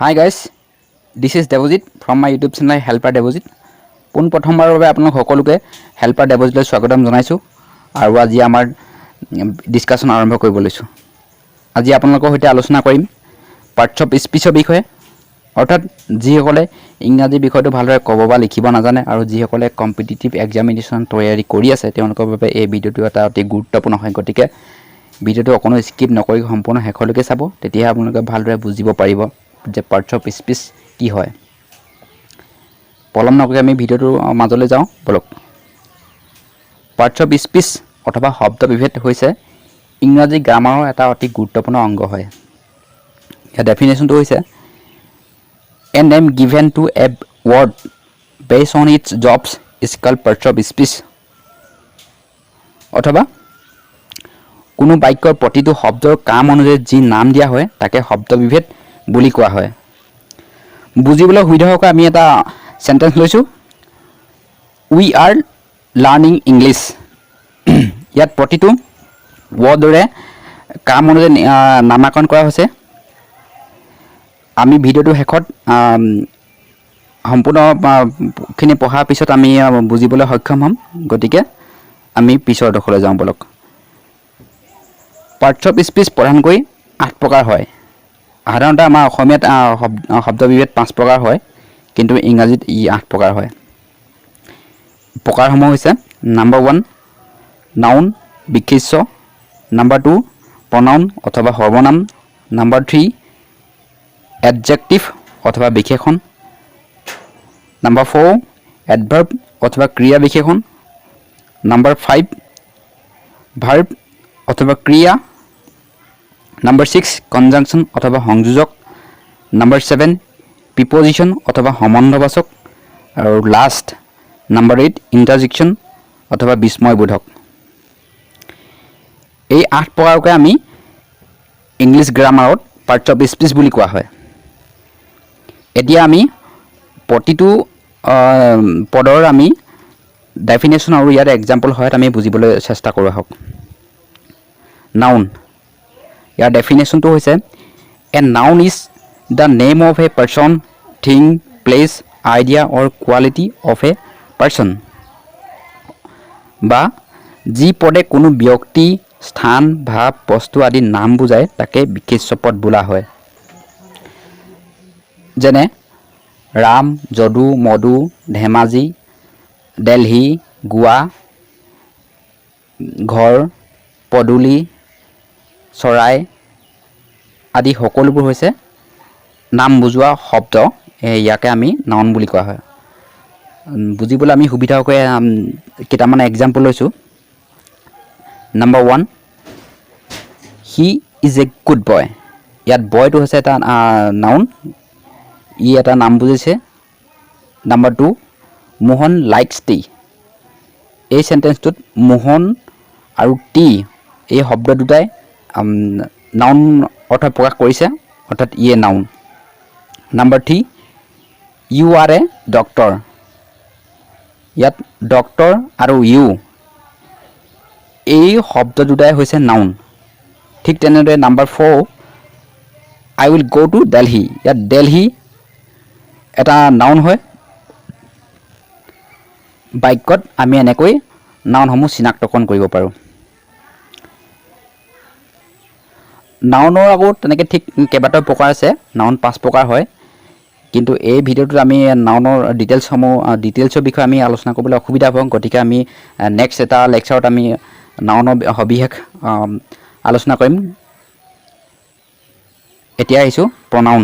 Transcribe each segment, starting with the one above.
Hi guys, this is Debajit from my YouTube channel Helper Debajit. পোনপ্ৰথমবাৰৰ বাবে আপোনালোক সকলোকে হেল্পাৰ দেৱজিতলৈ স্বাগতম জনাইছোঁ আৰু আজি আমাৰ ডিছকাশ্যন আৰম্ভ কৰিব লৈছোঁ। আজি আপোনালোকৰ সৈতে আলোচনা কৰিম পাৰ্টছ অফ স্পীচৰ বিষয়ে, অৰ্থাৎ যিসকলে ইংৰাজী বিষয়টো ভালদৰে ক'ব বা লিখিব নাজানে আৰু যিসকলে কম্পিটিটিভ এক্সামিনেশ্যন তৈয়াৰী কৰি আছে, তেওঁলোকৰ বাবে এই ভিডিঅ'টো এটা অতি গুৰুত্বপূৰ্ণ হয়। গতিকে ভিডিঅ'টো অকণো স্কিপ নকৰি সম্পূৰ্ণ শেষলৈকে চাব, তেতিয়াহে আপোনালোকে ভালদৰে বুজিব পাৰিব যে পাৰ্টছ অফ স্পীচ কি হয়। পলম নকৰি আমি ভিডিঅ'টোৰ মাজলৈ যাওঁ ব'লক। পাৰ্টছ অফ স্পীচ অথবা শব্দ বিভেদ হৈছে ইংৰাজী গ্ৰামাৰৰ এটা অতি গুৰুত্বপূৰ্ণ অংগ হয়। ইয়াৰ ডেফিনেশ্যনটো হৈছে a name given to a word based on its jobs is called parts of speech। অথবা কোনো বাক্যৰ প্ৰতিটো শব্দৰ কাম অনুযায়ী যি নাম দিয়া হয়, তাকে শব্দ বিভেদ বুলি কোৱা হয়। বুজিবলৈ সুবিধা হোৱাকৈ আমি এটা চেণ্টেঞ্চ লৈছোঁ, "We are learning English." ইয়াত প্ৰতিটো ৱৰ্ডৰে কাম অনুযায়ী নামাকৰণ কৰা হৈছে। আমি ভিডিঅ'টোৰ শেষত সম্পূৰ্ণখিনি পঢ়াৰ পিছত আমি বুজিবলৈ সক্ষম হ'ম। গতিকে আমি পিছৰ ডোখৰলৈ যাওঁ ব'লক। পাৰ্টছ অফ স্পীচ প্ৰধানকৈ আঠ প্ৰকাৰ হয়। সাধাৰণতে আমাৰ অসমীয়াত শব্দ বিভেদ পাঁচ প্ৰকাৰ হয়, কিন্তু ইংৰাজীত ই আঠ প্ৰকাৰ হয়। প্ৰকাৰসমূহ হৈছে নাম্বাৰ 1 নাউন, বিশেষ্য, নাম্বাৰ 2 প্ৰনাউন অথবা সৰ্বনাম, নাম্বাৰ 3 এডজেক্টিভ অথবা বিশেষণ, নাম্বাৰ 4 এডভাৰ্ব অথবা ক্ৰিয়া বিশেষণ, নাম্বাৰ 5 ভাৰ্ব অথবা ক্ৰিয়া, নাম্বাৰ 6 কনজাংচন অথবা সংযোজক, নাম্বাৰ 7 প্ৰিপজিশ্যন অথবা সম্বন্ধবাচক আৰু লাষ্ট নাম্বাৰ 8 ইণ্টাৰজেকশ্যন অথবা বিস্ময়বোধক। এই আঠ প্ৰকাৰকে আমি ইংলিছ গ্ৰামাৰত পাৰ্টছ অফ স্পীচ বুলি কোৱা হয়। এতিয়া আমি প্ৰতিটো পদৰ আমি ডেফিনেশ্যন আৰু ইয়াৰ এক্সাম্পল সহায়ত আমি বুজিবলৈ চেষ্টা কৰোঁ আহক। নাউন, ইয়াৰ ডেফিনেশ্যনটো হৈছে a noun is the name of a person, thing, place, idea or quality of a person। বা যি পদে কোনো ব্যক্তি, স্থান, ভাৱ, বস্তু আদি নাম বুজায়, তাকে বিশেষ্য পদ বোলা হয়। যেনে ৰাম, যদু, মধু, ধেমাজি, দেলহি, গোৱা, ঘৰ, পদূলি, চৰাই আদি সকলোবোৰ হৈছে নাম বুজোৱা শব্দ। ইয়াকে আমি নাউন বুলি কোৱা হয়। বুজিবলৈ আমি সুবিধাকৈ কেইটামান এক্সাম্পল লৈছোঁ। Number 1, "He is a good boy." ইয়াত বয়টো হৈছে এটা নাউন, ই এটা নাম বুজিছে। Number 2, "Mohan likes tea." এই চেণ্টেঞ্চটোত মোহন আৰু টি এই শব্দ দুটাই নাউন অৰ্থ প্ৰকাশ কৰিছে, অৰ্থাৎ ইয়ে noun. Number 3, "You are a doctor." ইয়াত ডক্টৰ আৰু ইউ এই শব্দ দুটাই হৈছে নাউন। ঠিক তেনেদৰে number 4, "I will go to Delhi." ইয়াত দেলহি এটা নাউন হয়। বাক্যত আমি এনেকৈ নাউনসমূহ চিনাক্তকৰণ কৰিব পাৰোঁ। নাউনৰ আকৌ তেনেকৈ ঠিক কেইবাটাও প্ৰকাৰ আছে। নাউন পাঁচ প্ৰকাৰ হয়, কিন্তু এই ভিডিঅ'টোত আমি নাউনৰ ডিটেইলছৰ বিষয়ে আমি আলোচনা কৰিবলৈ অসুবিধা হ'ব। গতিকে আমি নেক্সট এটা লেকচাৰত আমি নাউনৰ সবিশেষ আলোচনা কৰিম। এতিয়া আহিছোঁ প্ৰনাউন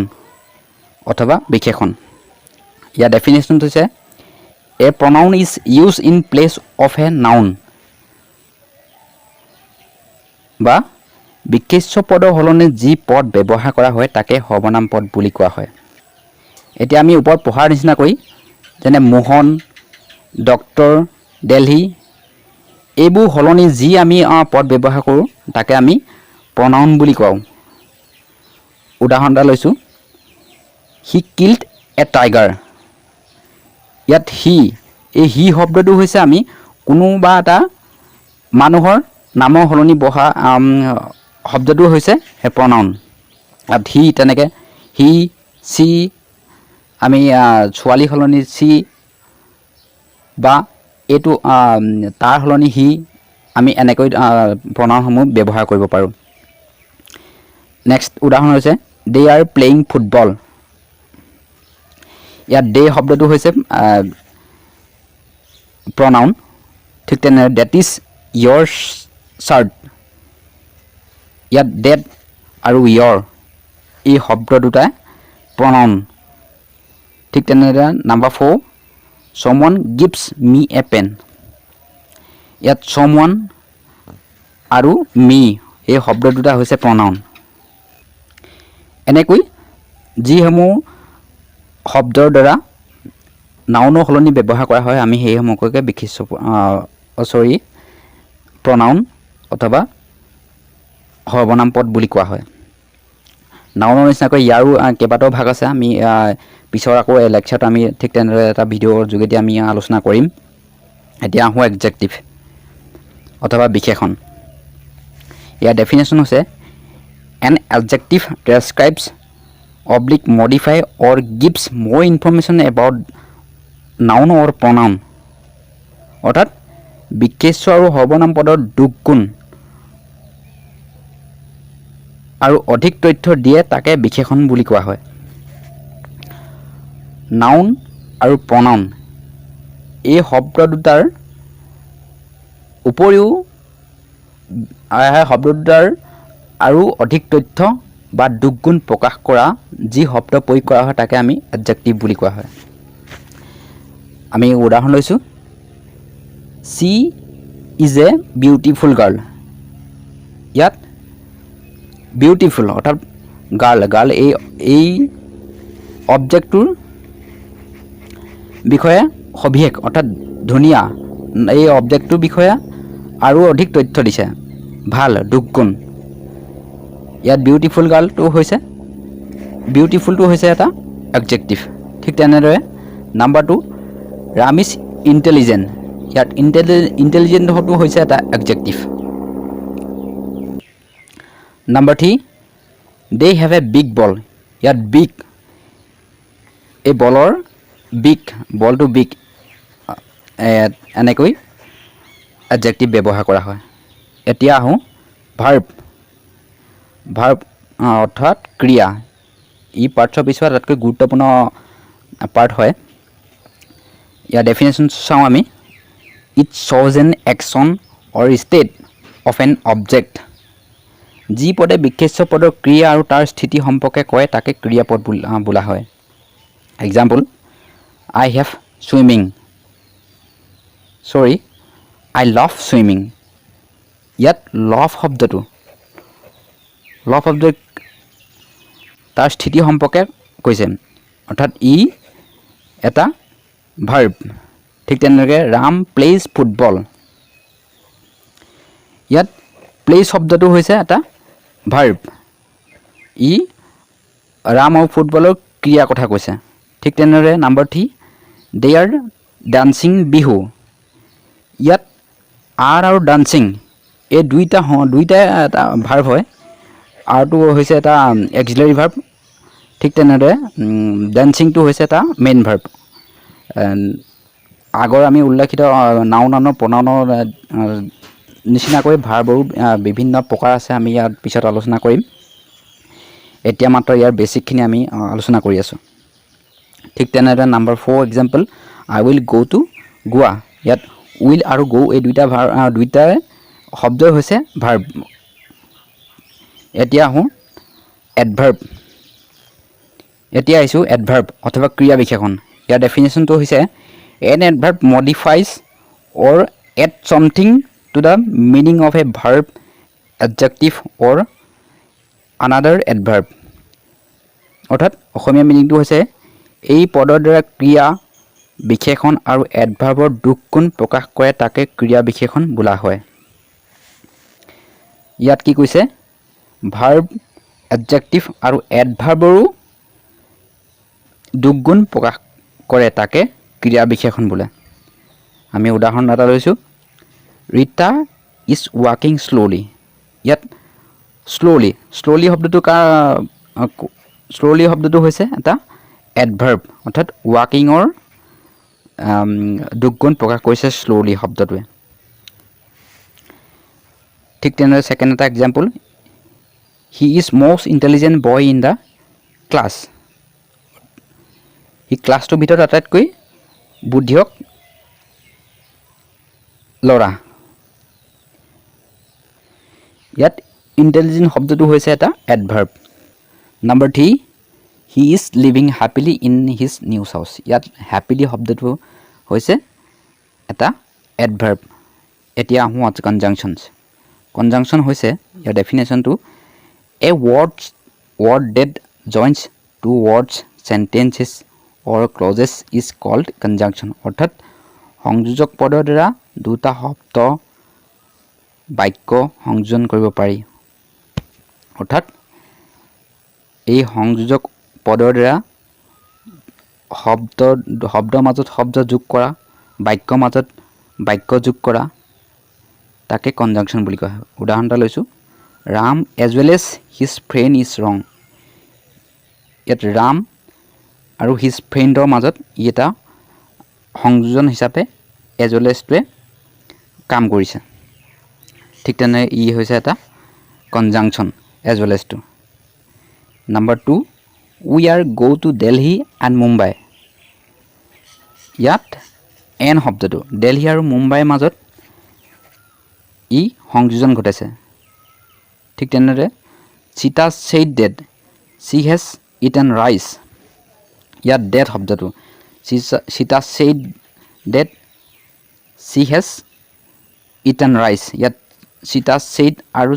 অথবা বিশেষণ। ইয়াৰ ডেফিনেশ্যনটো হৈছে a pronoun is used in place of a noun। বা বিশেষ্য পদৰ সলনি যি পদ ব্যৱহাৰ কৰা হয়, তাকে সৰ্বনাম পদ বুলি কোৱা হয়। এতিয়া আমি ওপৰত পঢ়াৰ নিচিনাকৈ যেনে মোহন, ডক্টৰ, দেলহি এইবোৰ সলনি যি আমি পদ ব্যৱহাৰ কৰোঁ, তাকে আমি প্ৰনাউন বুলি কওঁ। উদাহৰণ এটা লৈছোঁ, "He killed a tiger." ইয়াত হি, এই হি শব্দটো হৈছে আমি কোনোবা এটা মানুহৰ নামৰ সলনি বহা শব্দটো হৈছে সেই প্ৰনাউন। ইয়াত হি, তেনেকৈ হি, চি, আমি ছোৱালী সলনি চি বা এইটো তাৰ সলনি হি, আমি এনেকৈ প্ৰনাউনসমূহ ব্যৱহাৰ কৰিব পাৰোঁ। নেক্সট উদাহৰণ হৈছে, "They are playing football." ইয়াত দে শব্দটো হৈছে প্ৰনাউন। ঠিক তেনেদৰে, "That is your shirt." ইয়াত ডেট আৰু ইয়ৰ এই শব্দ দুটাই প্ৰনাউন। ঠিক তেনেদৰে number 4, "Someone gives me a pen." ইয়াত চম ওৱান আৰু মি এই শব্দ দুটা হৈছে প্ৰনাউন। এনেকৈ যিসমূহ শব্দৰ দ্বাৰা নাউনৰ সলনি ব্যৱহাৰ কৰা হয়, আমি সেইসমূহকে বিশেষ্য, চৰি, প্ৰনাউন অথবা সৰ্বনাম পদ বুলি কোৱা হয়। নাউনৰ নিচিনাকৈ ইয়াৰো কেইবাটাও ভাগ আছে। আমি পিছৰ আকৌ লেকচাৰত আমি ঠিক তেনেদৰে এটা ভিডিঅ'ৰ যোগেদি আমি আলোচনা কৰিম। এতিয়া আহোঁ এডজেক্টিভ অথবা বিশেষণ। ইয়াৰ ডেফিনেশ্যন হৈছে, "An adjective describes oblique modify or gives more information about noun or pronoun." অৰ্থাৎ বিশেষ্য আৰু সৰ্বনাম পদৰ দোষ গুণ আৰু অধিক তথ্য দিয়ে, তাকে বিশেষণ বুলি কোৱা হয়। নাউন আৰু প্ৰনাউন এই শব্দ দুটাৰ উপৰিও শব্দ দুটাৰ আৰু অধিক তথ্য বা দোষ গুণ প্ৰকাশ কৰা যি শব্দ প্ৰয়োগ কৰা হয়, তাকে আমি এডজেক্টিভ বুলি কোৱা হয়। আমি উদাহৰণ লৈছোঁ, "She is a beautiful girl." ইয়াত বিউটিফুল অৰ্থাৎ গাৰ্ল গাৰ্ল এই অবজেক্টটোৰ বিষয়ে সবিশেষ, অৰ্থাৎ ধুনীয়া এই অবজেক্টটোৰ বিষয়ে আৰু অধিক তথ্য দিছে, ভাল দোষ গুণ। ইয়াত বিউটিফুল গাৰ্লটো হৈছে, বিউটিফুলটো হৈছে এটা এডজেক্টিভ। ঠিক তেনেদৰে number 2, "Ram is intelligent." ইয়াত ইণ্টেলিজেণ্টটো হৈছে এটা adjective. Number 3, "They have a big ball." ইয়াত বিগ, এই বলৰ বিগ, বলটো বিগ, এনেকৈ এডজেক্টিভ ব্যৱহাৰ কৰা হয়। এতিয়া আহোঁ ভাৰ্ব। ভাৰ্ব অৰ্থাৎ ক্ৰিয়া। ই পাৰ্টছ অফ স্পীচৰ আটাইতকৈ গুৰুত্বপূৰ্ণ পাৰ্ট হয়। ইয়াৰ ডেফিনেশ্যন চাওঁ আমি, "It shows an action or state of an object." যি পদে বিশেষ্য পদৰ ক্ৰিয়া আৰু তাৰ স্থিতি সম্পৰ্কে কয়, তাকে ক্ৰিয়াপদ বোলা হয়। Example, I have swimming, sorry, "I love swimming." ইয়াত লভ শব্দ তাৰ স্থিতি সম্পৰ্কে কৈছে, অৰ্থাৎ ই এটা ভাৰ্ব। ঠিক তেনেদৰে, "Ram plays football." ইয়াত প্লেজ শব্দটো হৈছে এটা ভাৰ্ব। ই ৰাম আৰু ফুটবলৰ ক্ৰিয়াৰ কথা কৈছে। ঠিক তেনেদৰে number 3, "They are dancing Bihu." ইয়াত আৰ আৰু ডান্সিং এই দুইটাই এটা ভাৰ্ব হয়। আৰটো হৈছে এটা এক্সিলাৰী ভাৰ্ব, ঠিক তেনেদৰে ডেন্সিংটো হৈছে এটা মেইন ভাৰ্ব। আগৰ আমি উল্লেখিত নাউন আৰু প্ৰনাউনৰ নিচিনাকৈ ভাৰ্বৰো বিভিন্ন প্ৰকাৰ আছে। আমি ইয়াত পিছত আলোচনা কৰিম। এতিয়া মাত্ৰ ইয়াৰ বেছিকখিনি আমি আলোচনা কৰি আছোঁ। ঠিক তেনেদৰে number 4 example, "I will go to Goa." ইয়াত will আৰু গ' এই দুইটা দুইটাই শব্দই হৈছে ভাৰ্ব। এতিয়া আহোঁ এডভাৰ্ব। এতিয়া আহিছোঁ এডভাৰ্ব অথবা ক্ৰিয়া বিশেষণ। ইয়াৰ ডেফিনেশ্যনটো হৈছে, "An adverb modifies or add something to the meaning of a verb, adjective or another adverb." অৰ্থাৎ অসমীয়া মিনিংটো হৈছে, এই পদৰ দ্বাৰা ক্ৰিয়া বিশেষণ আৰু এডভাৰ্বৰ দোষ গুণ প্ৰকাশ কৰে, তাকে ক্ৰিয়া বিশেষণ বোলা হয়। ইয়াত কি কৈছে? ভাৰ্ব, এডজেক্টিভ আৰু এডভাৰ্বৰো দোষ গুণ প্ৰকাশ কৰে, তাকে ক্ৰিয়া বিশেষণ বোলে। আমি উদাহৰণ এটা লৈছোঁ, "Rita is walking slowly." ইয়াত শ্ল'লি, শ্ল'লি শব্দটো কাৰ শ্ল'লি শব্দটো হৈছে এটা এডভাৰ্ব, অৰ্থাৎ ৱাকিঙৰ দুগুণ প্ৰকাশ কৰিছে শ্ল'লি শব্দটোৱে। ঠিক তেনেদৰে ছেকেণ্ড এটা example, "He is most intelligent boy in the class." সি ক্লাছটোৰ ভিতৰত আটাইতকৈ বুদ্ধিয়ক ল'ৰা। ইয়াত ইণ্টেলিজেণ্ট শব্দটো হৈছে এটা adverb. Number 3, "He is living happily in his new house." ইয়াত হেপিলি শব্দটো হৈছে এটা এডভাৰ্ব। এতিয়া আহোঁ আজি কনজাংচনছ। কনজাংচন হৈছে, ইয়াৰ ডেফিনেশ্যনটো, a word that joins two words, sentences or clauses is called conjunction. অৰ্থাৎ সংযোজক পদৰ দ্বাৰা দুটা শব্দ, বাক্য সংযোজন কৰিব পাৰি। অৰ্থাৎ এই সংযোজক পদৰ দ্বাৰা শব্দ শব্দৰ মাজত শব্দ যোগ কৰা, বাক্যৰ মাজত বাক্য যোগ কৰা, তাকে কনজাংচন বুলি কোৱা হয়। উদাহৰণ এটা লৈছোঁ, "Ram as well as his friend is wrong." ইয়াত ৰাম আৰু his ফ্ৰেণ্ডৰ মাজত ই এটা সংযোজন হিচাপে এজ ৱেল এজটোৱে কাম কৰিছে। ঠিক তেনে ই হৈছে এটা conjunction as well এজটো। Number 2, "We are go to Delhi and Mumbai." ইয়াত এণ্ড শব্দটো দেলহি আৰু মুম্বাইৰ মাজত ই সংযোজন ঘটাইছে। ঠিক তেনেদৰে "Sita said that she has eaten rice." ইয়াত ডেট শব্দটো, "Sita said that she has eaten rice", ইয়াত সীতা ছেইড আৰু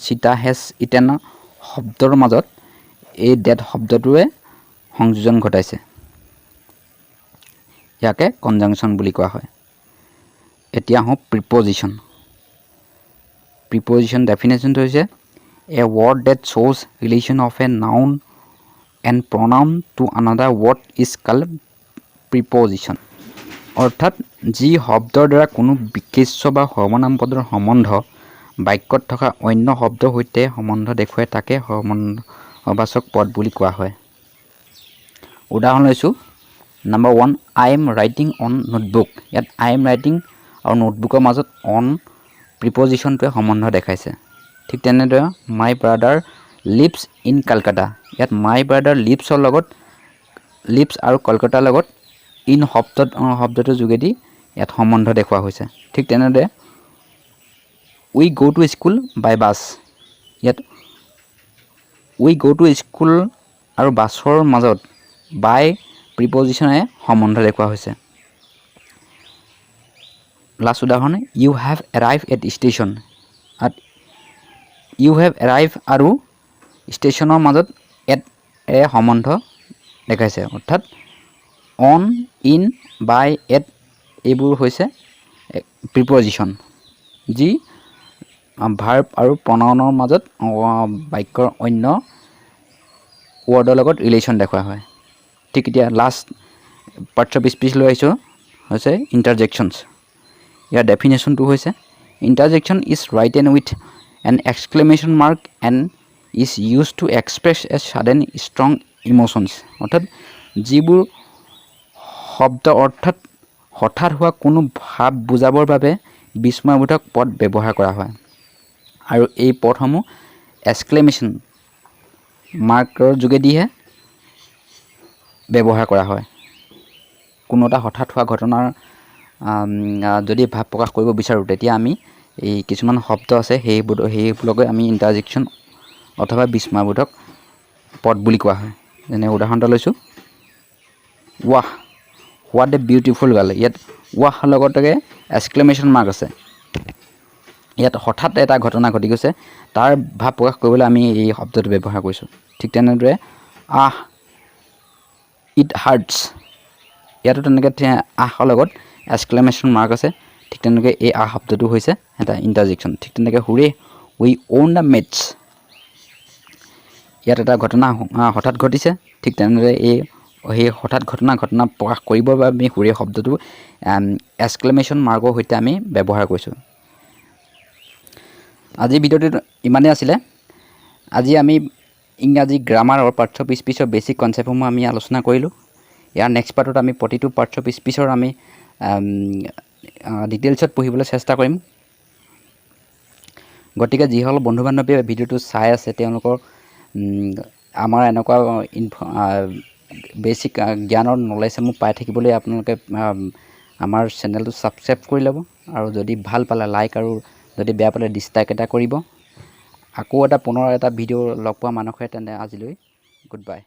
সীতা হেজ ইটেন শব্দৰ মাজত এই ডেট শব্দটোৱে সংযোজন ঘটাইছে। ইয়াকে কনজাংচন বুলি কোৱা হয়। এতিয়া আহোঁ প্ৰিপজিশ্যন। প্ৰিপজিশ্যন ডেফিনেশ্যনটো হৈছে, a word that shows relation of a noun and pronoun to another word is called preposition. অৰ্থাৎ যি শব্দৰ দ্বাৰা কোনো বিশেষ্য বা সৰ্বনাম পদৰ সম্বন্ধ বাক্যত থকা অন্য শব্দৰ সৈতে সম্বন্ধ দেখুৱাই, তাকে সম্বন্ধবাচক পদ বুলি কোৱা হয়। উদাহৰণ লৈছোঁ, number 1, "I am writing on notebook." ইয়াত I am writing আৰু নোটবুকৰ মাজত অন প্ৰিপজিশ্যনটোৱে সম্বন্ধ দেখাইছে। ঠিক তেনেদৰে "My brother lives in Calcutta." ইয়াত মাই ব্ৰাদাৰ লিভছৰ লগত, লিভছ আৰু কলকাতাৰ লগত ইন শব্দটোৰ যোগেদি ইয়াত সম্বন্ধ দেখুওৱা হৈছে। ঠিক তেনেদৰে "We go to school by bus." ইয়াত we go to school আৰু বাছৰ মাজত বাই প্ৰিপজিশ্যনে সম্বন্ধ দেখুওৱা হৈছে। লাষ্ট উদাহৰণ, "You have arrive at station." ইয়াত ইউ have arrive আৰু ষ্টেচনৰ মাজত এট এ সম্বন্ধ দেখাইছে। অৰ্থাৎ অন, ইন, বাই, এট এইবোৰ হৈছে প্ৰিপজিশ্যন, যি ভাৰ্ব আৰু প্ৰনাউনৰ মাজত বাক্যৰ অন্য ৱৰ্ডৰ লগত ৰিলেশ্যন দেখুওৱা হয়। ঠিক এতিয়া লাষ্ট পাৰ্টছ অফ স্পীচ লৈ আহিছোঁ, হৈছে ইণ্টাৰজেকশ্যনছ। ইয়াৰ ডেফিনেশ্যনটো হৈছে, interjection is written with an exclamation mark and is used to express a sudden strong emotions. অৰ্থাৎ যিবোৰ শব্দ, অৰ্থাৎ হঠাৎ হোৱা কোনো ভাৱ বুজাবৰ বাবে বিস্ময়বোধক পদ ব্যৱহাৰ কৰা হয় আৰু এই পদসমূহ এক্সক্লেমেশ্যন মাৰ্কৰ যোগেদিহে ব্যৱহাৰ কৰা হয়। কোনো এটা হঠাৎ হোৱা ঘটনাৰ যদি ভাৱ প্ৰকাশ কৰিব বিচাৰোঁ, তেতিয়া আমি এই কিছুমান শব্দ আছে, সেইবোৰকে আমি ইণ্টাৰজেকশ্যন অথবা বিস্ময়বোধক পদ বুলি কোৱা হয়। যেনে উদাহৰণ এটা লৈছোঁ, "Wow, what a beautiful girl." ইয়াত ৱাহ লগতে এক্সক্লেমেশ্যন মাৰ্ক আছে। ইয়াত হঠাৎ এটা ঘটনা ঘটি গৈছে, তাৰ ভাৱ প্ৰকাশ কৰিবলৈ আমি এই শব্দটো ব্যৱহাৰ কৰিছোঁ। ঠিক তেনেদৰে "Ah, it hurts", ইয়াতো তেনেকৈ আহৰ লগত এক্সক্লেমেশ্যন মাৰ্ক আছে। ঠিক তেনেকৈ এই আহ শব্দটো হৈছে এটা ইণ্টাৰজেকশ্যন। ঠিক তেনেকৈ "Hurray, we won the match." ইয়াত এটা ঘটনা হঠাৎ ঘটিছে। ঠিক তেনেদৰে এই সেই হঠাৎ ঘটনা প্ৰকাশ কৰিবৰ বাবে আমি হুৰে শব্দটো এক্সক্লেমেশ্যন মাৰ্কৰ সৈতে আমি ব্যৱহাৰ কৰিছোঁ। আজিৰ ভিডিঅ'টোত ইমানেই আছিলে। আজি আমি ইংৰাজী গ্ৰামাৰৰ পাৰ্টছ অফ স্পীচৰ বেছিক কনচেপ্টসমূহ আমি আলোচনা কৰিলোঁ। ইয়াৰ নেক্সট পাৰ্টত আমি প্ৰতিটো পাৰ্টছ অফ স্পীচৰ আমি ডিটেইলছত পঢ়িবলৈ চেষ্টা কৰিম। গতিকে যিসকল বন্ধু বান্ধৱীয়ে ভিডিঅ'টো চাই আছে, তেওঁলোকৰ আমাৰ এনেকুৱা বেছিক জ্ঞানৰ নলেজসমূহ পাই থাকিবলৈ আপোনালোকে আমাৰ চেনেলটো ছাবস্ক্ৰাইব কৰি ল'ব আৰু যদি ভাল পালে লাইক আৰু যদি বেয়া পালে ডিছলাইক এটা কৰিব। আকৌ এটা পুনৰ এটা ভিডিঅ' লগ পোৱা মানসেৰে তেন্তে আজিলৈ গুড বাই।